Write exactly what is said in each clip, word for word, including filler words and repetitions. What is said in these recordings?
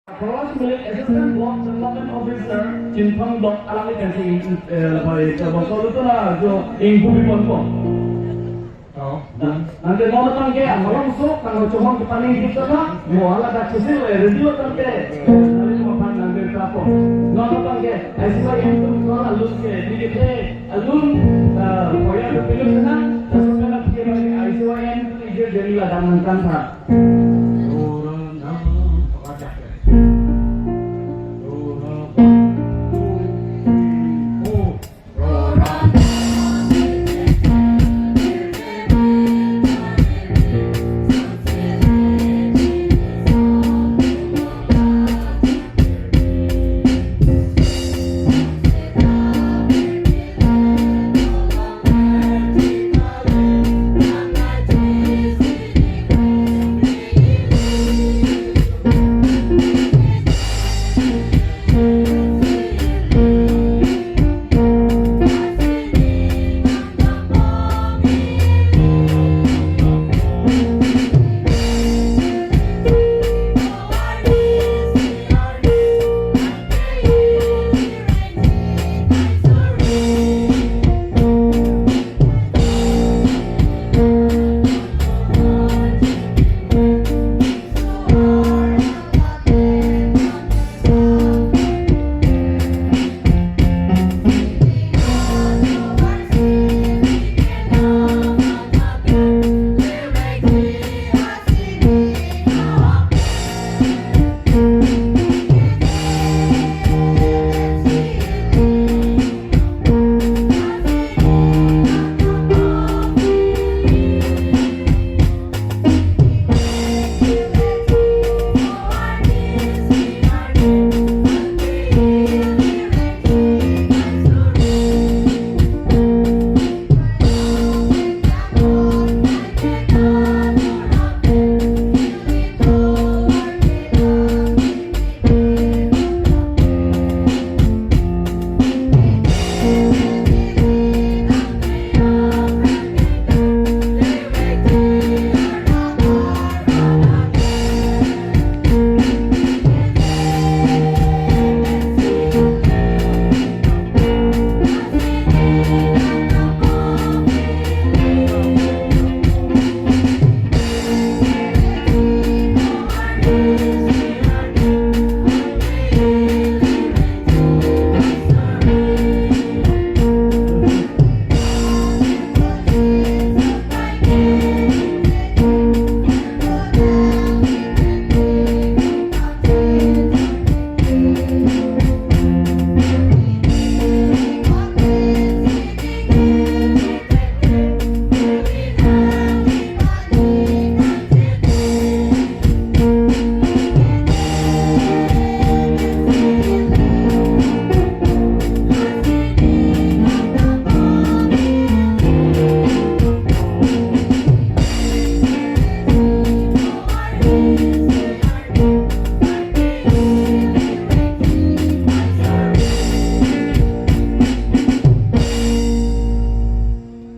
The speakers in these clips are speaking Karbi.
First Village Assistant Block Development Officer, Chinthong Block, alangli pensi, eh, lapai, eh, bangso lutu la jo ingkubi ponpo. Oh. Nang, nangke non tangke, amalong sok, tanglo chomon kepani kita ka, mo ala dak susil, eh, radio tangke, eh, nari mo pan nangke kapo. Non tangke, I C Y N atum non alun ke, di ke, alun, eh, koya ke pilih senang, tasuk kana tiga bagi I C Y N atum ije jadi ladang nangkan tha.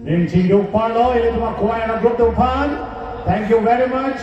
Ning chingduk parlo, ilitum a-choir a-group atum aphan. Thank you very much.